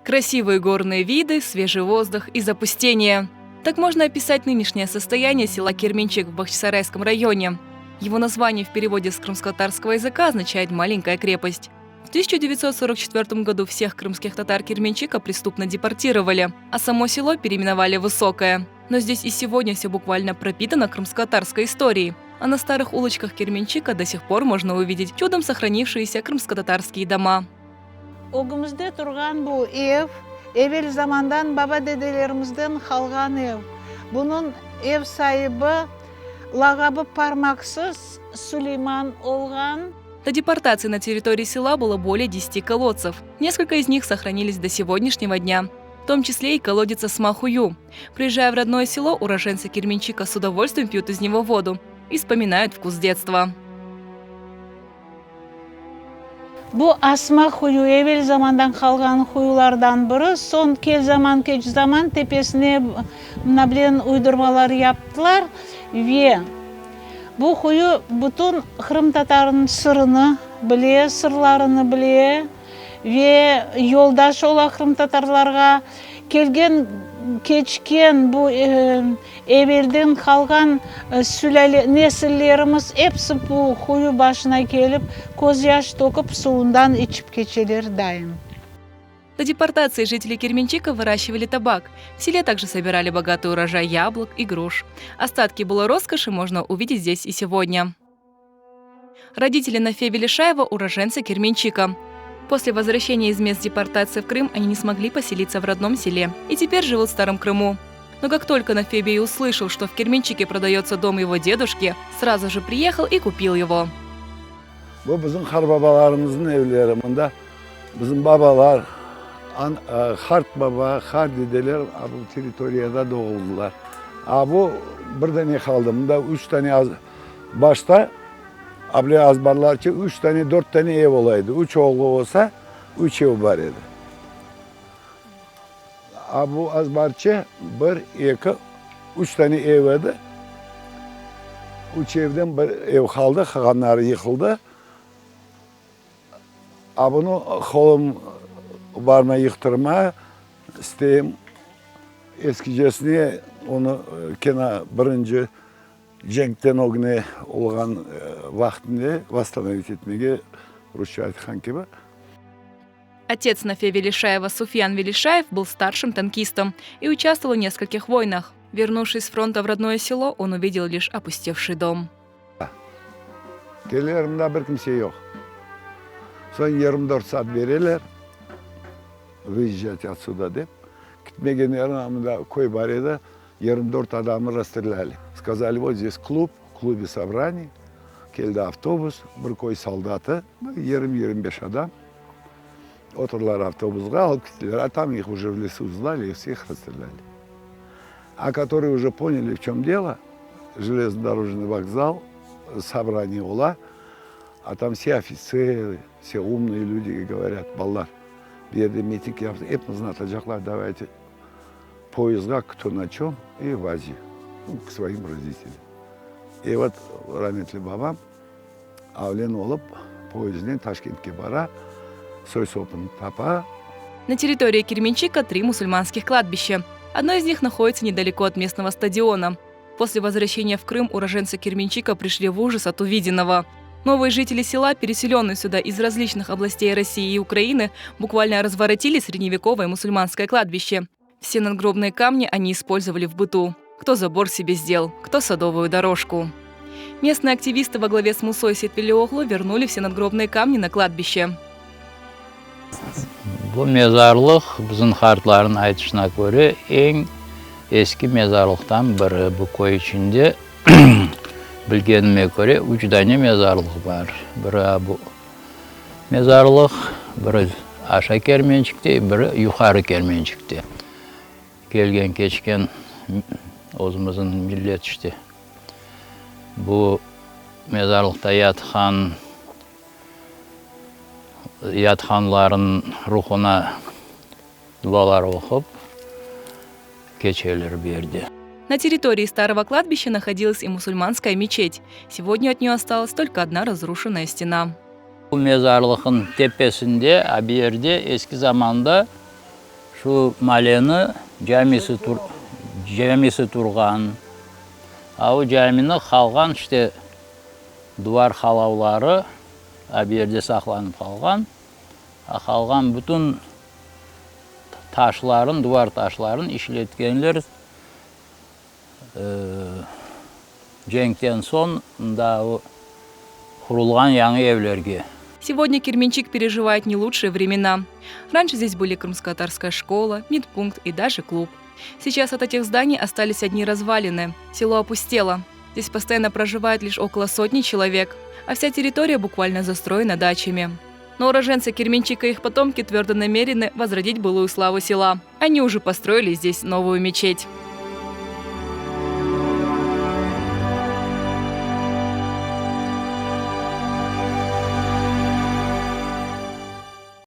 Красивые горные виды, свежий воздух и запустение. Так можно описать нынешнее состояние села Керменчик в Бахчисарайском районе. Его название в переводе с крымско-татарского языка означает «маленькая крепость». В 1944 году всех крымских татар Керменчика преступно депортировали, а само село переименовали в Высокое. Но здесь и сегодня все буквально пропитано крымско-татарской историей. А на старых улочках Керменчика до сих пор можно увидеть чудом сохранившиеся крымско-татарские дома. Ögümizde turğan bu ev, evel zamandan baba-dedelerimizden qalğan ev. Bunıñ ev saibi, lağabı Parmaqsız Suleyman olğan. До депортации на территории села было более 10 колодцев. Несколько из них сохранились до сегодняшнего дня. В том числе и колодец Асмахую. Приезжая в родное село, уроженцы Керменчика с удовольствием пьют из него воду и вспоминают вкус детства. Bu Asma quyu, evel zamandan qalğan quyulardan biri. Soñ kel zaman, keç zaman tepesine mına bilen uydurmalar yaptılar ve bu quyu bütün qırımtatarnıñ sırını bile, sırlarını bile ve yoldaş ola qırımtatarlarğa. Kelgen, keçken bu evelden qalğan sülâle, nesillerimiz episi bu quyu başına kelip, közyaş töküp, suvundan içip keçeler daim. До депортации жители Керменчика выращивали табак. В селе также собирали богатый урожай яблок и груш. Остатки былой роскоши можно увидеть здесь и сегодня. Родители Нафе Велишаева – уроженцы Керменчика. После возвращения из мест депортации в Крым они не смогли поселиться в родном селе и теперь живут в Старом Крыму. Но как только Нафебей услышал, что в Керменчике продается дом его дедушки, сразу же приехал и купил его. Bu bizim qartbabalarımıznıñ evleri. Mında bizim babalar, an, qartbaba, qartdedeler bu territoriyada doğuldılar. A bu bir dane qaldı. Mında üç tane az, başta able azbarlarca üç tane, dört tane ev ola edi. Üç oğlu olsa, üç ev bar edi. A bu azbarça bir, eki, üç tane ev edi. Üç evden bir ev qaldı, qalğanları yıqıldı. A bunı qolum barmay yıqtırma isteyim. Eskicesine onı kene birinci cenkten ögüne olğan vaqtında vosstanovit etmege, rusça aytqan kibi. Отец Нафе Велишаева Суфьян Велишаев был старшим танкистом и участвовал в нескольких войнах. Вернувшись с фронта в родное село, он увидел лишь опустевший дом. Keleler, mında bir kimse yoq. Soñ 24 saat bereler, выезжать отсюда dep. Ketmegenlerin mında köy bar edi, 24 adamı расстреляли. Сказали, вот здесь клуб, в клубе собрание. Keldi avtobus, bir köy soldatı, 20-25 adam. Oturdılar avtobusqa, alıp kettiler. А там их уже в лесу знали и всех расстреляли. А которые уже поняли, в чем дело, железнодорожный вокзал, собрание ola, а там все офицеры, все умные люди говорят, balalar, bu yerde miting yaptı, epimizni atacaqlar, давайте poyezdğa кто на чем и в Азию, ну, к своим родителям. И вот rametli babam avlen olıp poyezdnen Taşkentke bara, soy-sopun tapa. На территории Керменчика три мусульманских кладбища. Одно из них находится недалеко от местного стадиона. После возвращения в Крым уроженцы Керменчика пришли в ужас от увиденного. Новые жители села, переселенные сюда из различных областей России и Украины, буквально разворотили средневековое мусульманское кладбище. Все надгробные камни они использовали в быту. Кто забор себе сделал, кто садовую дорожку. Местные активисты во главе с Мусой Сетвелиоглу вернули все надгробные камни на кладбище. Bu mezarlıq bizim qartlarnıñ aytışına köre eñ eski mezarlıqtan biri. Bu köy içinde bilgenime köre üç dane mezarlıq bar. Biri bu mezarlıq, biri Aşağı Kermençikte, biri Yuqarı Kermençikte. Kelgen keçken özümizniñ millet işte bu mezarlıqta yatqan yatqanlarnıñ ruhuna dualar oqup keçeler bu yerde. На территории старого кладбища находилась и мусульманская мечеть. Сегодня от нее осталась только одна разрушенная стена. Bu mezarlıqnıñ tepesinde, bu yerde eski zamanda. Şu maleni camisi camisi turğan. A o camini qalğan işte duvar halavları a bu yerde saqlanıp qalğan. A qalğan bütün taşların, duvar taşların işletkenler cenkten soñ mında o qurulğan yañı evlerge. Сегодня Керменчик переживает не лучшие времена. Раньше здесь были крымско-татарская школа, медпункт и даже клуб. Сейчас от этих зданий остались одни развалины. Село опустело. Здесь постоянно проживает лишь около сотни человек, а вся территория буквально застроена дачами. Но уроженцы Керменчика и их потомки твердо намерены возродить былую славу села. Они уже построили здесь новую мечеть.